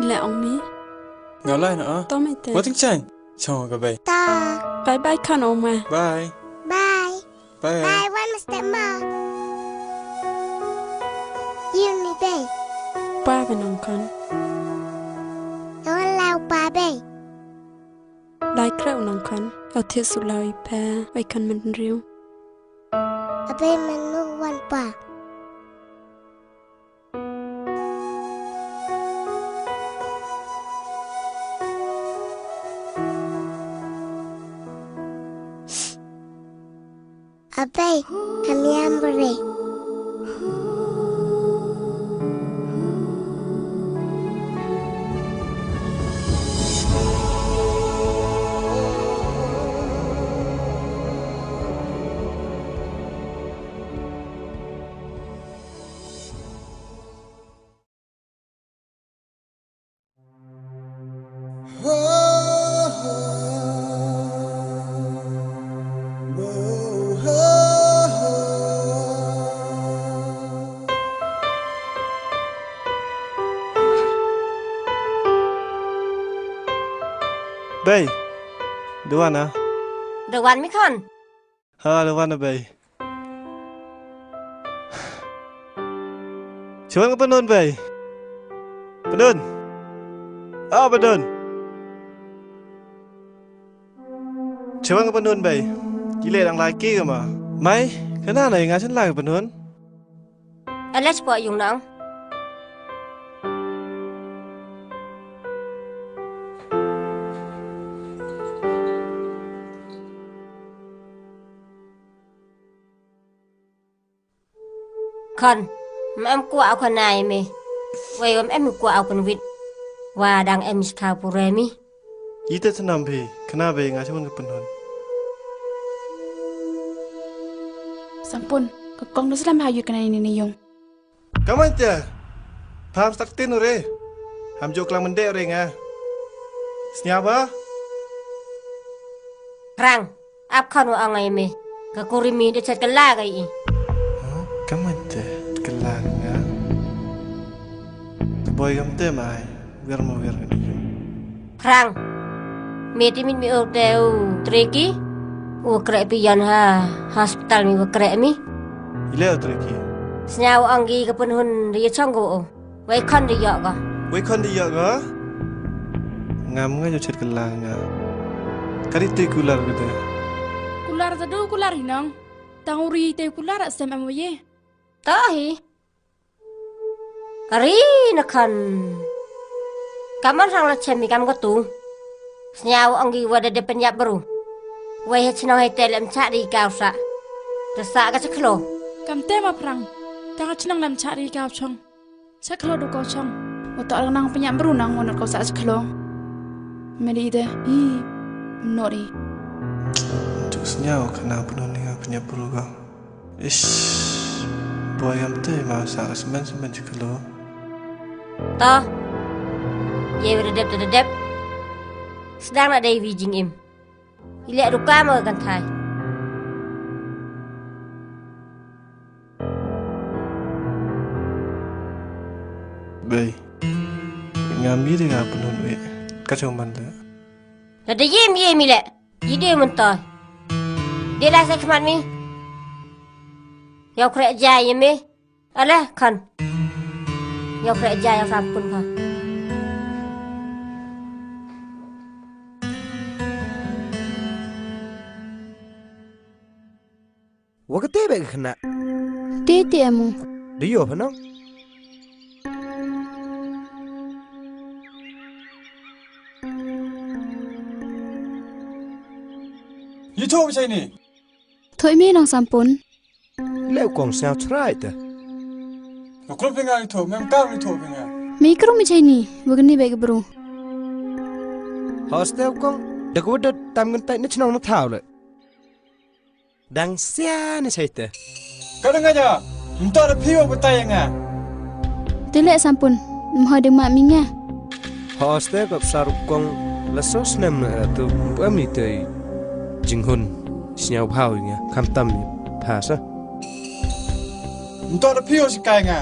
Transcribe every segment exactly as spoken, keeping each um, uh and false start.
Le ong mi. Nga lai na a. To me te. Wa ting chang. Chong ka bei. Ta. Bye bye khon o ma. Bye. Bye. Bye. Bye, wan ma step ma. Yun mi bei. Pa ba nong khon. Wan lau pa bei. Lai kreu nong khon. Au thied su lau i pa. Wei khon men riu. A bei men mu wan pa. A bei, a miam bore. Bei, da wan a? Da wan mi khon. Ha, da wan a bei. Chwa nga Pynhun bei. Pynhun. Ah, Pynhun. Chwa nga Pynhun bei. Ki le dang lai ki ka ma. Mai, ka na na nga chan lai Pynhun. Alex po yung nang. Khon, ma em kwah u khana i me. Wei wa em kwah u khynwit. Wa dang em i skhaw pure mi. Ite tnam phi, khana bei nga chwa ka Pynhun. Sampun, ka kong da slam ha yu kana ini ni yung. Kamante. Pham stak tin re. Ham jo klang mende re nga. Sñiaw ba? Rang, ap khon wa ong i me. Ka kuri mi da chet ka la ka i. Ha? Kamante, ka la nga. Ka boi kamante mai. Wer mo wer. Phrang. Me te mit mi o te u Treki. U kreh pi yan ha hospital mi wa kreh mi. Ile u Treki. Sñiaw ong ki ka Pynhun de ya chong ko o. Wei khon de ya ka. Wei khon de ya ka. Ngam nga yo chet ka la nga. Kari te kular ka de. Kular te du kular hi nong. Tang u ri te kular a sem em wa ye. Ta hi. Kari na khon. Kaman rang la chem i kam ka tu. Sñiaw ong ki wa da de pynyap bru. Wei he chnong he te lem chah di kaw sa. Te sa ka chaklo. Kamte ma Phrang. Ta ka chnong lem chah di kaw chong. Chaklo du ko chong. Wa to nang pynyap bru nang wa not ko sa chaklo. Me di de. Hi. Not i. Tu sñiaw ka na Pynhun ni nga pynyap bru ka. Ish, boi kamte ma sa ka semen semen chaklo. Ta. Ye wa da dep ta da dep. Sdang na dei wi jingim. Ile du ka ma kan thai. Bei. Ngam i de nga Pynhun we. Ka chong man le. La de yem yem ile. Yi de mun ta. De la sa khmat mi. Yow kreh ja yem mi. Ala khon. Yow kreh ja yow Sampun pha. Wa kate bek khana. Te te amu. De yo pha nong. Yi tho mi chai ni. Thoi me nong Sampun. Le u kong sñiaw chrai te. Wa kru phi nga yi tho, mem kam yi tho phi nga. Me kru mi chai ni, wa kani bek bru. Hos te u kong, da ku da tam ngan tai ni chnong na thaw le. Dang sia ni chai te. Ka dang aja, mynta da phi wa batai nga. Te le Sampun, mhoi dang ma mi nga. Hos te kop sa u kong la so snem na tu, mpu am ni te jinghun, sñiaw bhaw nga, kham tam ni, pha sa. Mynta da phi wa sikai nga.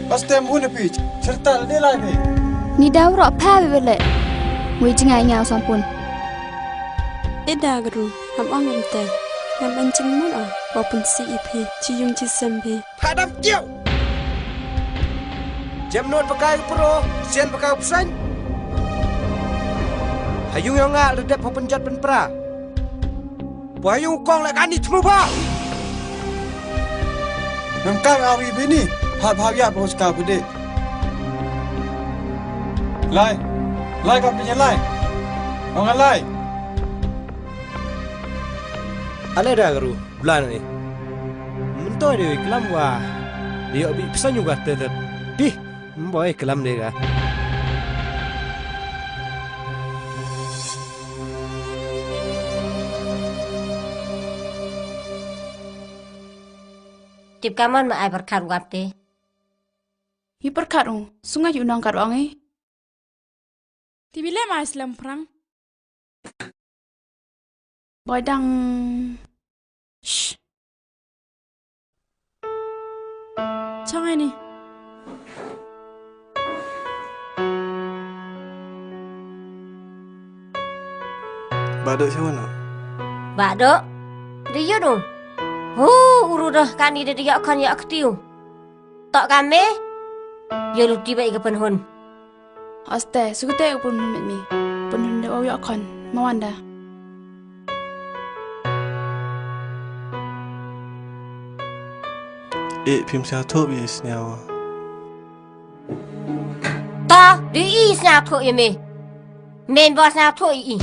Pas tem hun phi, chirta le lai phi. Ni daw roh pha bebe le. Wei jngai nga u Sampun. E da gru, ham ong em te. Ngam an jingmut o, wa pun si i phi, chi yung chi sem phi. Pha dam kiu. Jem not pakai pro, sien pakai psang. Ha yung yong nga le dep ha pynjot pynpra. Poi yung kong le kani thmu ba. Ngam kang awi bini, ha bha ya pos ka pede. Lai, lai ka pede lai. Ong lai. Ale da gru, blan ni. Mynto de klam wa. Dio bi psang yung ka te te. Pi, mboi klam de ka. Tip kamon ma ai pyrkhat wap te. I pyrkhat u, sunga yu nong kat ong i. Ti bile ma slem prang. Boi dang. Shh. Chong ai ni. Ba dok siapa na? Ba dok? Di yu nu. Hu, uru dah kani de yak khan yak ktiu. Tok kami. Yo luti ba i ka pynhun. Aste, sukute u pynhun mit mi. Pynhun de o yak khan. Mawanda. E, phim sa thop i sniawa. Ta, di i sniaw thop i me. Men ba sniaw thop i.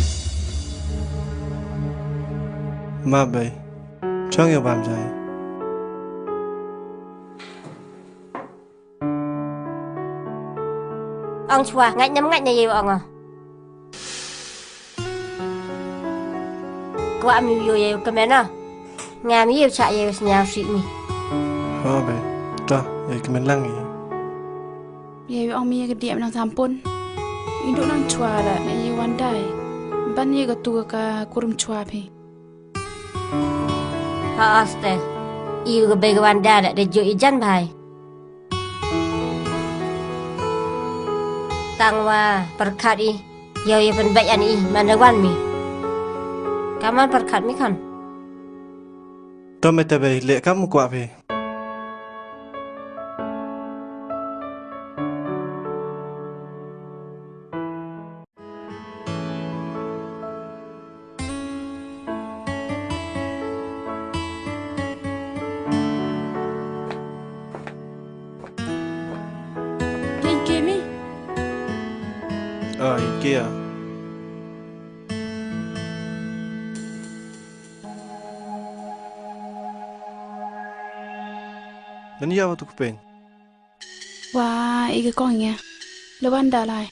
Ma bai. Chong yo bam jai. Ong chwa, ngait nam ngait na yei wa ong o. Kwah mi yoh yei wa kmen o. Ngam yei wa chah yei wa sniaw sih mi. Ho be, toh, yei kmen lang i. Yei wa ong mi yei ka diam nang Sampun. Indu nang chwa la, na yei wan dai. Ban yei ka tu ka kurum chwa phi. Ha aste. I u ka bei ka wan da da de jo i jan bhai. Tang wa pyrkhat i. Yow ya pynbait an i man da wan mi. Kaman pyrkhat mi khan. To me te bei le kam kwah phi. Ke, ke mi? Ah, ke ya. Nani ya wa tu kepeng? Wa, i ka kong ya. Lewan da lai.